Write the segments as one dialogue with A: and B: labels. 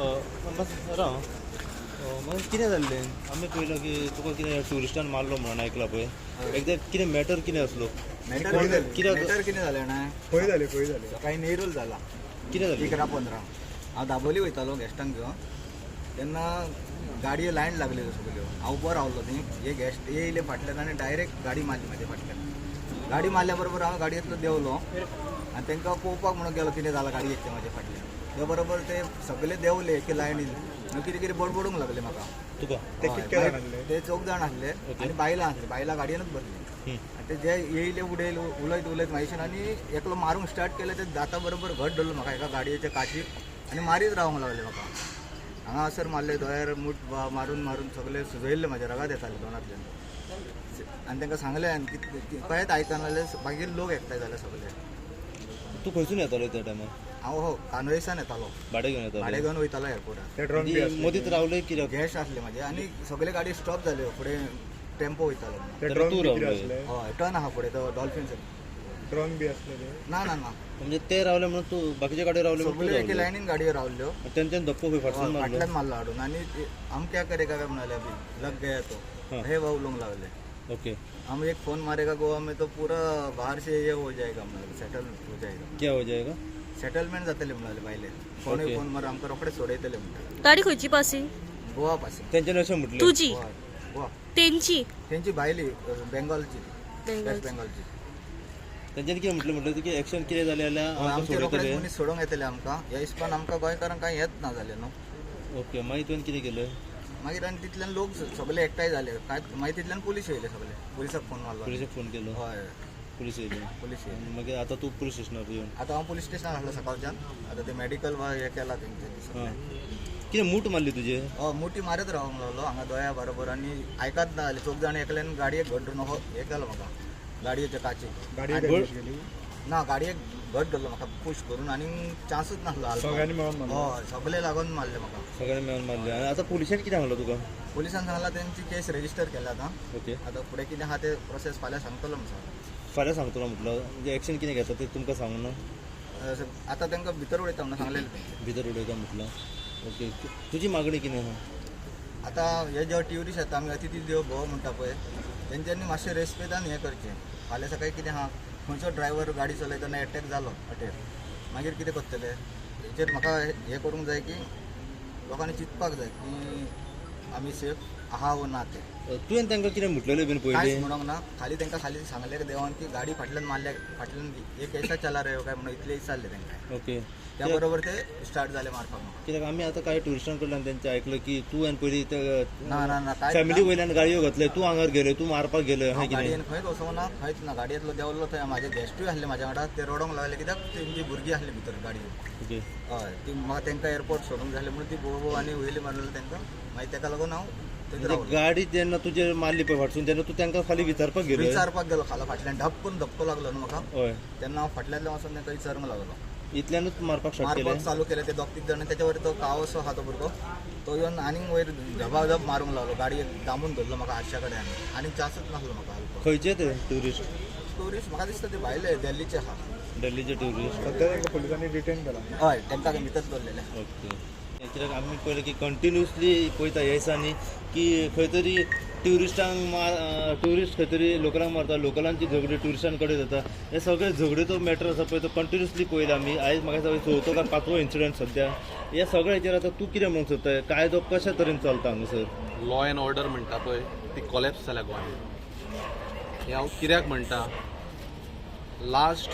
A: बस राव. मागीर कितें जाल्लें? आमी पळयलो की तुका कितें ट्युरिस्टान मारलो म्हणून आयकलां पळय. एक्झॅक्ट कितें मॅटर कितें आसलो?
B: मॅटर
A: कित्याक?
B: मॅटर कितें जालें जाणा?
C: खंय जालें, खंय जालें?
B: सकाळी नेरूल जाला.
A: कितें जालें?
B: 11:15 हांव दाबोली वयतालो गेस्टांक घेवन, तेन्ना गाडयो लायन लागल्यो सगल्यो. हांव उबो रावलो न्ही, हे गेस्ट येयले फाटल्यान आनी डायरेक्ट गाडी मारली म्हाज्या फाटल्यान. गाडी मारल्या बरोबर हांव गाडयेंतलो देंवलो आनी तांकां पळोवपाक म्हणून गेलो कितें जालां गाडयेक तें म्हाज्या फाटल्यान. त्या बरोबर ते सगळे देंवले एके लायनीन, मागीर कितें कितें बडबडूंक लागले म्हाका.
A: तुका?
C: ते
B: हय,
C: कितके जाण
B: मागीर
C: आसले?
B: ते चौग जाण आसले आनी बायलां आसली. बायलां गाडयेनूच बसली. आनी ते जे येयले फुडें उलयत उलयत म्हाजेशीन आनी एकलो मारूंक स्टार्ट केलें. ते दाता बरोबर घट धरलो म्हाका एका गाडयेच्या काशीक आनी मारीत रावंक लागले म्हाका. हांगासर मारले, दोळ्यार मूठ मारून मारून सगळे सुजयल्ले, म्हाज्या रगात येताले दोनांतल्यान. आनी तांकां सांगलें आनी कांयच आयकना जालें. मागीर लोक एकठांय जाले सगळे.
A: तूं खंयसून येतालो त्या टायमार?
B: हांव हो कानोयसान येतालो.
A: भाडें घेवन येतालो?
B: भाडें घेवन वयतालो एअरपोर्टार.
C: ते ड्रंक बी आसले?
A: मदींच रावले कित्याक?
B: गॅस्ट आसले म्हाजे आनी सगळे गाडी स्टॉप जाल्यो, फुडें टेम्पो वयतालो.
C: ते
A: तर
C: ड्रंक
A: तूं
C: बी कितें
A: रावले?
C: आसले?
B: हय, टर्न आहा फुडें तो डॉल्फिन.
C: ड्रंक बी आसले ते?
B: ना ना ना.
A: म्हणजे ते रावले म्हणून तूं, बाकीच्या गाडयो रावले म्हणून तूं
B: सगळे एके
A: रावले?
B: लायनीन गाडयो रावल्यो.
A: आनी तेंच्यान धक्को खंय फाटसून मारलो?
B: फाटल्यान मारलो हाडून आनी हम क्या करेगा काय म्हणाले, अभी लग गया तो. हे भाऊ उलोवंक लागले. हम एक फोन मारेगा गोवा में तो पूरा बाहर से ये हो जाएगा म्हणाले, सेटल हो जाएगा.
A: क्या हो जाएगा?
B: सेटलमेंट जातले म्हणाले भायले. कोणूय फोन मार, आमकां रोखडे सोडयतले म्हणटा.
D: गाडी खंयची पासिंग?
B: गोवा पासिंग.
A: तेंच्यानी अशें म्हटलें?
D: तुजी?
B: गोवा गोवा.
D: तेंची?
B: तेंची भायली, बेंगॉलची, वेस्ट बेंगॉलची.
A: तेंच्यानी कितें म्हटलें? म्हटलें की एक्शन कितें जालें जाल्यार आमकां
B: आमचे रोखडेच
A: सोडयतले.
B: मनीस सोडूंक येतले आमकां. ह्या हिसपान आमकां गोंयकारांक कांय येत ना जालें न्हू.
A: ओके, मागीर तुवें कितें केलें?
B: मागीर आनी तितल्यान लोक सगळे एकठांय जाले. काय मागीर तितल्यान पुलीस येयले सगळे. पुलिसाक फोन मारलो.
A: पुलिसाक फोन केलो?
B: हय.
A: पुलीस येयले?
B: पुलीस येयले.
A: आनी मागीर आतां तूं पुलीस स्टेशनार येवन?
B: आतां हांव पुलीस स्टेशनार आसलो सकाळच्यान. आतां ते मेडिकल वा हें केलां तेंच्यांनी सगळें.
A: कितें मूठ मारली तुजे?
B: हय, मुठी मारत रावंक लागलो हांगा दोळ्या बरोबर आनी आयकत ना जाले. चौग जाण एकल्यान गाडयेक घट धरून हो हें केलो म्हाका गाडयेच्या काचेक.
C: गाडी डॅमेज केली?
B: ना, गाडयेक घट धरलो म्हाका पुश करून आनी चान्सूच नासलो हालपाक.
C: सगळ्यांनी मेळून मारलो?
B: हय, सगळे लागून मारले म्हाका.
A: सगळ्यांनी मेळून मारले. आनी आतां पुलिशेन कितें सांगलो तुका?
B: पुलिसान सांगला तेंची केस रेजिस्टर केल्या आतां. आतां फुडें कितें आहा ते प्रोसेस फाल्यां सांगतलो म्हणून सांगला.
A: फाल्यां सांगतलो म्हटलं. म्हणजे एक्शन कितें घेता ते तुमकां सांगूं ना?
B: आतां तांकां भितर उडयता म्हणून सांगलेलें तेंचें.
A: भितर उडयता म्हटलं. ओके, तुजी मागणी कितें आहा?
B: आतां हे जे ट्युरिस्ट येता, आमी अतिथी देव भोव म्हणटा पळय, तेंच्यांनी मातशें रेस्पेदान हें करचें. फाल्यां सकाळीं कितें आहा, खंयचो ड्रायव्हर गाडी चलयतना एटॅक जालो वाटेर, मागीर कितें करतले? हेचेर म्हाका हें करूंक जाय की लोकांनी चिंतपाक जाय की आमी सेफ आहा वो ना ते.
A: तुवें तांकां कितें म्हटलेलें बीन
B: कांयच
A: पयलीं?
B: म्हणूंक ना. खाली तांकां खाली सांगलें देवान की गाडी फाटल्यान मारल्या, फाटल्यान एक ऐसा चला रे काय म्हणून इतलें विचारलें तांकां.
A: ओके.
B: त्या बरोबर ते स्टार्ट जाले मारपाक म्हाका.
A: कित्याक आमी आतां कांय ट्युरिस्टां कडल्यान तेंचें आयकलां की तुवें पयलीं ते
B: ना ना ना, कांयच
A: फॅमिली
B: ना.
A: वयल्यान गाडयो घातले, तूं हांगार गेले, तूं मारपाक गेले अशें
B: हांव
A: कितें?
B: गाडयेन खंयच वचूंक ना, खंयच ना. गाडयेंतलो देंवलो थंय म्हाजे गेस्टूय आसले म्हाज्या वांगडा, ते रडोंक लागले कित्याक तेंची भुरगीं आसली भितर गाडयेन. हय, ती म्हाका तांकां एअरपोर्ट सोडूंक जाय म्हणून ती भोव भोव आनी वयली मारलेली तांकां. मागीर ताका लागून हांव थंयच
A: म्हणजे
B: रावलो.
A: गाडी जेन्ना तुजेर मारली पळय फाटसून, तेन्ना तूं तांकां खाली विचारपाक गेले?
B: विचारपाक गेलो खाला, फाटल्यान धप करून धपको लागलो न्हू म्हाका. तेन्ना हांव फाटल्यांतल्यान वचून तांकां विचारूंक लागलो.
A: इतल्यानूच मारपाक स्टार्ट केलें?
B: मारपाक चालू केलें ते दोग तीग जाण. त्याच्यावर तो कावसो आहा तो भुरगो, तो येवन आनीक वयर धबाधब मारूंक लागलो. गाडयेक दामून धरलो म्हाका आरशा कडेन आनी आनी चान्सूच नासलो म्हाका हालपाक.
A: खंयचे ते ट्युरिस्ट?
B: ट्युरिस्ट म्हाका दिसता ते भायले दिल्लीचे आहा.
A: दिल्लीचे ट्युरिस्ट.
C: सध्या तांकां पुलिसांनी डिटेन केला.
B: हय, तांकां भितर दवरलेले.
A: ओके, कित्याक आमी पळयलें की कंटिन्युअसली पळयता ह्या दिसांनी की खंय तरी ट्युरिस्टांक मार, ट्युरिस्ट खंय तरी लोकलांक मारता, लोकलांची झगडी ट्युरिस्टां कडेन जाता. हे सगळे झगडेचो मॅटर आसा पळय, तो कंटिन्युअसली पळयला आमी. आयज म्हाका दिसता चवथो काय पांचवो इन्सिडंट सद्या. ह्या सगळ्या हेचेर आतां तूं कितें म्हणूंक सोदता? कायदो कशा तरेन चलता हांगासर?
E: लॉ एंड ऑर्डर म्हणटा पळय, ती कॉलेप्स जाल्या गोंयांत. हें हांव कित्याक म्हणटा, लास्ट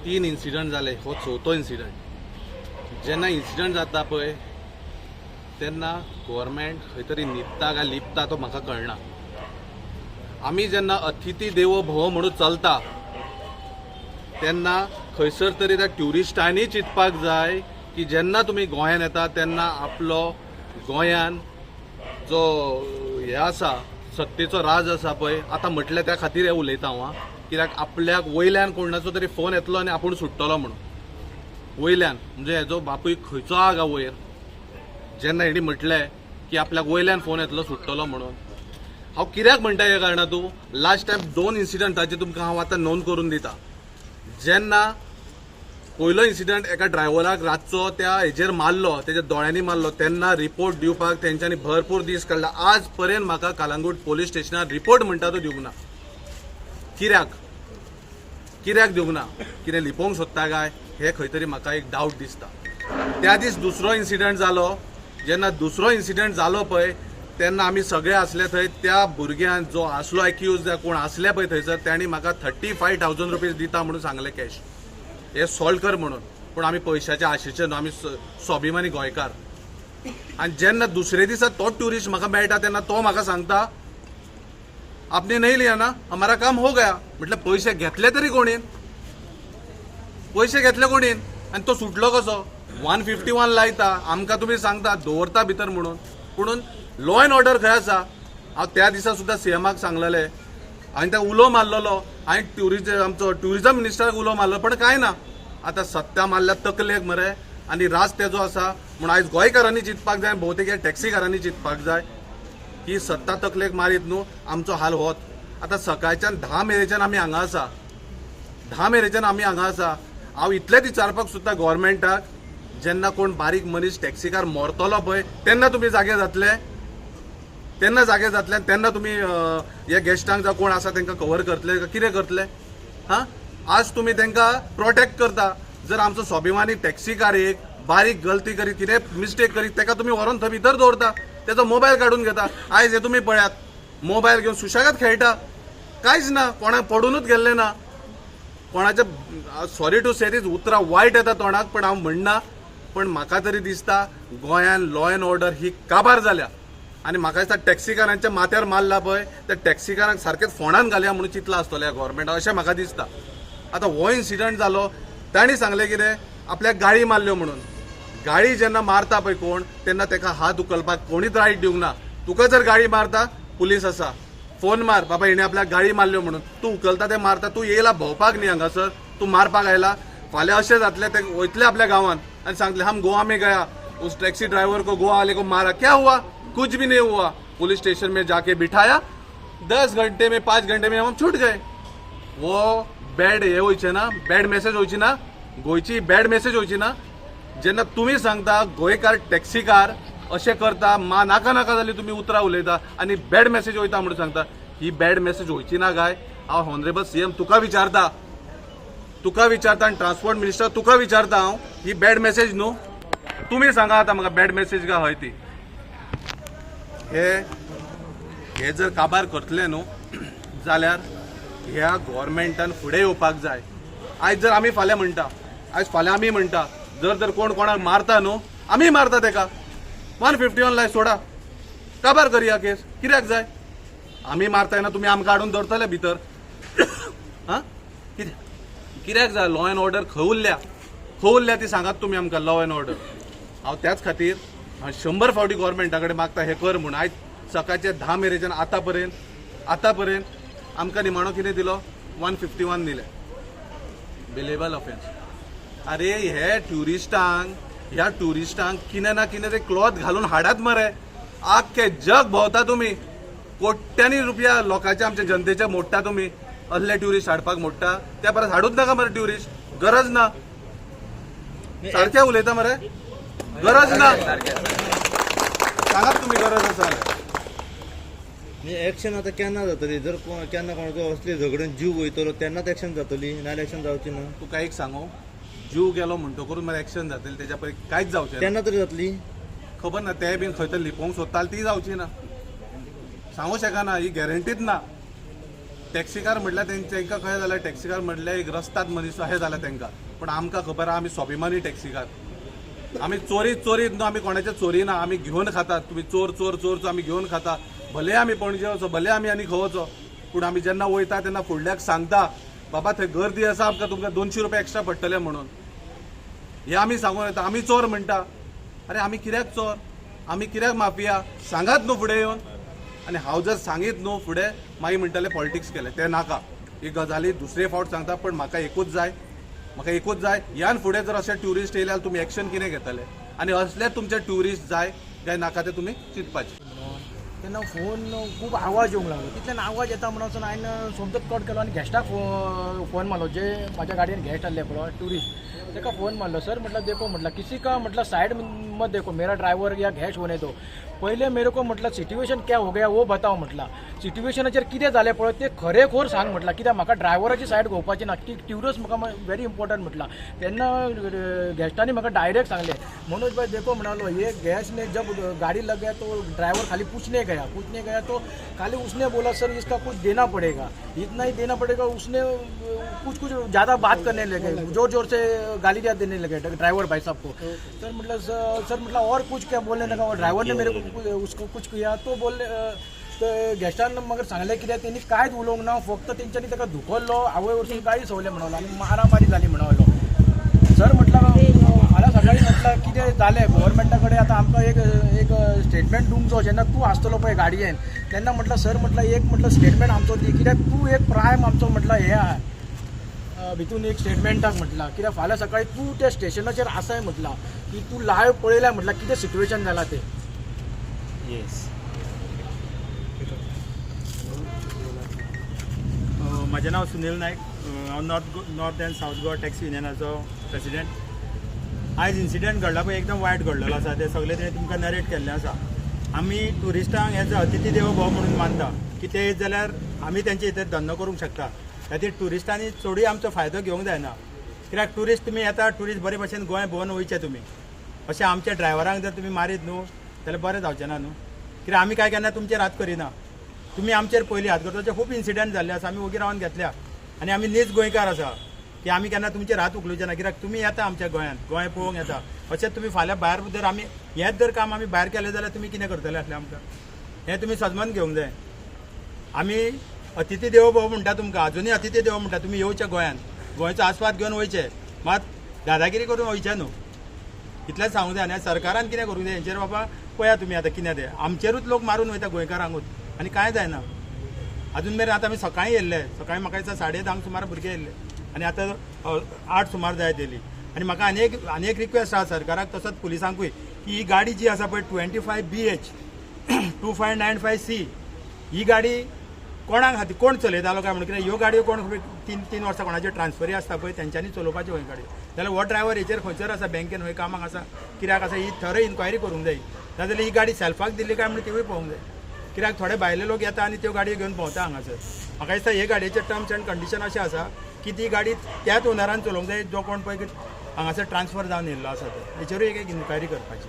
E: तीन इन्सिडंट जाले, हो चवथो इन्सिडंट. जेन्ना इन्सिडंट जाता पळय तेन्ना गोवोरमेंट खंय तरी न्हिदता काय लिपता तो म्हाका कळना. आमी जेन्ना अतिथी देवो भव म्हणून चलता तेन्ना खंयसर तरी त्या ट्युरिस्टांनी चिंतपाक जाय की जेन्ना तुमी गोंयान येता तेन्ना आपलो गोंयान जो हे आसा, सत्तेचो राज आसा पळय, आतां म्हटलें त्या खातीर हें उलयता हांव आं, कित्याक आपल्याक वयल्यान कोणाचो तरी फोन येतलो आनी आपूण सुट्टलो म्हणून. वयल्यान म्हणजे हेजो बापूय खंयचो आहा गा वयर? जेन्ना हेणी म्हटलें की आपल्याक वयल्यान फोन येतलो, सुट्टलो म्हणून. हांव कित्याक म्हणटा हें कारणां तूं, लास्ट टायम दोन इन्सिडंटाचे तुमकां हांव आतां नोंद करून दिता. जेन्ना पयलो इन्सिडंट एका ड्रायव्हराक रातचो त्या हेजेर मारलो, तेज्या दोळ्यांनी मारलो, तेन्ना रिपोर्ट दिवपाक तेंच्यांनी भरपूर दीस काडला. आज पर्यंत म्हाका कलंगूट पोलीस स्टेशनार रिपोर्ट म्हणटा तो दिवंक ना. कित्याक कित्याक दिवंक ना? कितें लिपोवंक सोदता काय हे खंय तरी म्हाका एक डावट दिसता. त्या दीस दुसरो इन्सिडंट जालो. जेन्ना दुसरो इन्सिडंट जालो पळय तेन्ना आमी सगळे आसले थंय. त्या भुरग्यान जो आसलो एक्यूज कोण आसले पळय थंयसर, तांणी म्हाका 35,000 रुपीज दिता म्हणून सांगले कॅश, हे सॉल्व कर म्हणून. पूण आमी पयशाच्या आशेचे न्हू, आमी स्वाभिमानी गोंयकार. आनी जेन्ना दुसरे दिसा तो ट्युरिस्ट म्हाका मेळटा तेन्ना तो म्हाका सांगता, आपने नहीं लिया ना, हमारा काम हो गया. म्हटलं पयशे घेतले तरी कोणीन, पयशे घेतले कोणीन आनी तो सुटलो कसो? 151 लायता आमकां, तुमी सांगता दवरता भितर म्हणून, पुणून लॉ एंड ऑर्डर खंय आसा? हांव त्या दिसा सुद्दां सीएमाक सांगलेलें आनी त्या उलो मारलेलो आनी ट्युरिजम आमचो ट्युरिजम मिनिस्टराक उलो मारलो, पण कांय ना. आतां सत्ता मारल्या तकलेक मरे आनी राज तेजो आसा म्हूण आयज गोंयकारांनी चिंतपाक जाय, भोवतेक ह्या टॅक्सीकारांनी चिंतपाक जाय की सत्ता तकलेक मारीत न्हू आमचो हाल होत. आतां सकाळच्यान 10 मेरेच्यान आमी हांगा आसा, 10 मेरेच्यान आमी हांगा आसा. हांव इतलेंच विचारपाक सोदता गोवोरमेंटाक, जेन्ना कोण बारीक मनीस टॅक्सीकार मरतलो पळय तेन्ना तुमी जागे जातले, तेन्ना जागे जातले, तेन्ना तुमी हे गेस्टांक जावं कोण आसा तांकां कवर करतले, कितें करतले? हां, आज तुमी तांकां प्रोटेक्ट करता. जर आमचो स्वाभिमानी टॅक्सीकार एक बारीक गलती करीत, कितें मिस्टेक करीत, ताका तुमी व्हरोन थंय भितर दवरता, तेजो मोबायल काडून घेता. आयज हे तुमी पळयात, मोबायल घेवन सुशेगाद खेळटा, कांयच ना, कोणाक पडुनूच गेल्लें ना कोणाच्या. सॉरी टू से दीस, उतरां वायट येता तोंडाक, पण हांव म्हणना, पण म्हाका तरी दिसता गोंयान लॉ एंड ऑर्डर ही काबार जाल्या. आनी म्हाका दिसता टॅक्सीकारांच्या माथ्यार मारला पळय त्या टॅक्सीकारांक सारकेच फोंडान घालया म्हणून चिंतलां आसतलें ह्या गोवोरमेंटान, अशें म्हाका दिसता. आतां हो इन्सिडंट जालो, तांणी सांगलें कितें, आपल्याक गाळी मारल्यो म्हणून. गाळी जेन्ना मारता पळय कोण तेन्ना ताका हात उखलपाक कोणीच रायट दिवंक ना. तुका जर गाळी मारता, पुलीस आसा, फोन मार, बाबा हेणे आपल्याक गाळी मारल्यो म्हणून. तूं उखलता ते मारता. तूं येयला भोंवपाक न्ही हांगासर, तूं मारपाक आयला. फाल्यां अशें जातलें, ते वयतले आपल्या गांवांत आनी सांगतले, हम गोवा में गया, उस टैक्सी ड्राइवर को गोवा वाले को मारा, क्या हुआ? कुछ भी नहीं हुआ. पुलिस स्टेशन में जाके बिठाया, 10 घंटे में, 5 घंटे में हम छूट गए. वो बॅड हे वयचे ना, बॅड मेसेज वयची ना, गोंयची बॅड मेसेज वयची ना. जेन्ना तुमी सांगता गोंयकार टॅक्सीकार अशें करता, मा नाका नाका जाली तुमी उतरां उलयता आनी बॅड मेसेज वयता म्हणून सांगता, ही बॅड मेसेज वयची ना काय? हांव ऑनरेबल सीएम तुका विचारता, तुका विचारता आनी ट्रान्सपोर्ट मिनिस्टर तुका विचारता हांव, ही बॅड मेसेज न्हू? तुमी सांगा आतां म्हाका, बॅड मेसेज काय हय ती? हे हे जर काबार करतले न्हू जाल्यार ह्या गोवोरमेंटान फुडें येवपाक जाय. आयज जर आमी फाल्यां म्हणटा, आयज फाल्यां आमी म्हणटा, जर जर कोण कोणाक मारता न्हू, आमी मारता तेका, 151 लाय, सोडा, काबार करया केस, कित्याक जाय? आमी मारता तेन्ना तुमी आमकां हाडून दवरतले भितर. हां, कित्याक कित्याक जाय? लॉ एंड ऑर्डर खंय उरल्या, खंय उरल्या ती सांगात तुमी आमकां लॉ एंड ऑर्डर. हांव त्याच खातीर हांव 100 फावटी गोवोरमेंटा कडेन मागता हें कर म्हूण. आयज सकाळचे 10 मेरेच्यान आतां पर्यंत आमकां निमाणो कितें दिलो? 151 दिले, बेलेबल ऑफेन्स. अरे हे ट्युरिस्टांक, ह्या ट्युरिस्टांक कितें ना कितें ते क्लॉथ घालून हाडात मरे. आख्खे जग भोंवता तुमी, कोट्यांनी रुपया लोकांचे, आमच्या जनतेचे मोडटा तुमी. असले ट्युरिस्ट हाडपाक मोडटा, त्या परस हाडूच नाका मरे ट्युरिस्ट, गरज ना. सारकें उलयता मरे, गरज ना. सांगात तुमी गरज आसा जाल्यार.
A: एक्शन आतां केन्ना जातली? जर केन्ना कोणाचो असले झगड्यान जीव वयतलो तेन्नाच एक्शन जातली, नाल्यार एक्शन जावची ना.
E: तुका एक सांगू, जीव गेलो म्हणटकूच मागीर एक्शन जातली, तेच्या पयलीं कांयच जावचें ना.
A: तेन्ना तरी जातली.
E: खबर ना, ते बीन खंय तरी लिपोवंक सोदताले, ती जावची ना, सांगू शकना, ही गॅरंटीच ना. टॅक्सीकार म्हटल्यार तेंकां कशें जाल्यार, टॅक्सीकार म्हटल्यार एक रस्ताद मनीस अशें जालें तेंकां. पूण आमकां खबर आहा, आमी स्वाभिमानी टॅक्सीकार. आमी चोरीत चोरीत न्हू, आमी कोणाचे चोरी ना, आमी घेवन खातात. तुमी चोर चोर चोर चोर, आमी घेवन खाता. भले आमी पणजे वचो, भले आमी आनी खंय वचो, पूण आमी जेन्ना वयता तेन्ना फुडल्याक सांगता, बाबा थंय गर्दी आसा, आमकां तुमकां 200 रुपया एक्स्ट्रा पडटले म्हणून. हे आमी सांगून येता. आमी चोर म्हणटा. अरे आमी कित्याक चोर, आमी कित्याक माफिया? सांगात न्हू फुडें येवन. आनी हांव जर सांगीत न्हू फुडें, मागीर म्हणटले पॉलिटिक्स केले. ते नाका. ही गजाली दुसरे फावट सांगता, पण म्हाका एकूच जाय, म्हाका एकूच जाय, ह्यान फुडें जर अशे ट्युरिस्ट येयले जाल्यार तुमी एक्शन कितें घेतले आनी असले तुमचे ट्युरिस्ट जाय काय नाका ते तुमी चिंतपाचें.
D: तेन्ना फोन खूब आवाज येवंक लागलो. तितल्यान आवाज येता म्हणून वचून हांवें सोमतोच कट केलो आनी गेस्टाक फोन मारलो, जे म्हाज्या गाडयेन गेस्ट आहले पळय ट्युरिस्ट, ताका फोन मारलो. सर म्हटलं देखो, म्हटलं किसी का म्हटलं साइड मत देखो, मेरा ड्रायव्हर या गेस्ट होने दो पहिले मेरे को, म्हटलं सिट्युएशन क्या हो गया वो बताओ, म्हटलं सिट्युएशनाचेर कितें जालें पळय ते खरेखोर सांग, म्हटलं कित्याक म्हाका ड्रायव्हराची सायड घेवपाची ना की ट्युरिस्ट म्हाका व्हेरी इम्पॉर्टंट म्हटलं. तेन्ना गेस्टांनी म्हाका डायरेक्ट सांगलें, मनोज भाई देखो म्हणालो, ये गेस्ट ने जब गाड़ी लग गया तो ड्राइवर खाली पूछने गया, पूछने गया तो खाली उसने बोला सर इसका कुछ देना पड़ेगा, इतना ही देना पड़ेगा. उसने कुछ कुछ ज़्यादा बात करने लगे, जोर जोर से गाली देने लगे ड्राइवर भाई साहब को. सर मतलब सर मतलब और कुछ क्या बोलने लगा और ड्राइवर ने मेरे को उसको कुछ किया तो बोलले. तर गेस्टान मगर सांगलें कित्याक तेणी कांयच उलोवंक ना, फक्त तेंच्यांनी ताका धुकल्लो, आवय वरसून गाळी संवले म्हणलो आनी मारामारी जाली म्हणलो. सर म्हटलं फाल्यां सकाळी म्हटलं कितें जालें गव्हर्मेंटा कडेन आतां आमकां एक एक स्टेटमेंट दिवंक जायो. जेन्ना तूं आसतलो पळय गाडयेन तेन्ना म्हटलं सर म्हटलं एक म्हटलं स्टेटमेंट आमचो दी, कित्याक तूं एक प्रायम आमचो म्हटलं हें आहा भितून एक स्टेटमेंटाक म्हटलां, कित्याक फाल्यां सकाळी तूं त्या स्टेशनाचेर आसाय म्हटलां की तूं लायव पळयलां म्हटलां कितें सिट्युएशन जालां तें.
A: येस.
C: म्हजें नांव सुनील नायक. हांव North and South Goa taxi युनियनाचो प्रेसिडेंट. आयज इन्सिडंट घडला पळय, एकदम वायट घडलेलो आसा. ते सगळे तेणी तुमकां नरेट केल्लें आसा. आमी ट्युरिस्टांक एज अ अतिथी देवो भव म्हणून मानता की ते येत जाल्यार आमी तेंचे हितर धंदो करूंक शकता. खातीर ट्युरिस्टांनी चडूय आमचो फायदो घेवंक जायना, कित्याक ट्युरिस्ट तुमी येता, ट्युरिस्ट बरे भशेन गोंय भोंवन वयचे. तुमी अशें आमच्या ड्रायव्हरांक जर तुमी मारीत न्हू जाल्यार बरें जावचें ना न्हू, कित्याक आमी काय केन्ना तुमचेर हात करिना, तुमी आमचेर पयलीं हात करता. खूब इन्सिडंट जाल्ले आसा, आमी ओगी रावन घेतल्या आनी आमी नीज गोंयकार आसा की आमी केन्ना तुमचेर हात उखलुचे ना, कित्याक तुमी येता आमच्या गोंयांत, गोंय पळोवंक येता. अशें तुमी फाल्यां भायर जर आमी हेंच जर काम आमी भायर केलें जाल्यार तुमी कितें करतले आसले आमकां, हें तुमी सजमान घेवंक जाय. आमी अतिथी देवो भव म्हणटा तुमकां, अजुनूय अतिथी देवो म्हणटा. तुमी येवचे गोंयांत, गोंयचो आस्वाद घेवन वयचे, मात दादागिरी करून वयचे न्हू, इतलेंच सांगूंक जाय. आनी सरकारान कितें करूंक जाय हेंचेर बाबा पळया तुमी आतां कितें तें, आमचेरूच लोक मारून वयता गोंयकारांकूच आनी कांय जायना अजून मेरेन. आतां आमी सकाळीं येयल्ले, सकाळीं म्हाका दिसता 10:30 सुमार भुरगे येयल्ले आनी आतां 8 सुमार जायत येयली. आनी म्हाका आनी एक रिक्वेस्ट आसा सरकाराक तसोच पुलिसांकूय की ही गाडी जी आसा पळय 25 BH 2595 C, ही गाडी कोणाक खातीर कोण चलयतालो काय म्हणून, कित्याक ह्यो गाडयो कोण 3 3 वर्सां कोणाच्यो ट्रान्सफरी आसता पळय तेंच्यांनी चलोवपाच्यो ह्यो गाडयो. जाल्यार हो ड्रायव्हर हेचेर खंयसर आसा, बँकेन खंय कामाक आसा, कित्याक आसा, ही थरो इन्क्वायरी करूंक जाय. नाजाल्यार ही गाडी सेल्फाक दिल्ली काय म्हणून तिवूय पळोवंक जाय, कित्याक थोडे भायले लोक येता आनी त्यो गाडयो घेवन भोंवता हांगासर. म्हाका दिसता हे गाडयेचे टर्म्स एंड कंडिशन अशें आसा की ती गाडी त्याच ओनरान चलोवंक जाय जो कोण पळय हांगासर ट्रान्सफर जावन येयल्लो आसा तो. हेचेरूय एक इन्क्वायरी करपाची.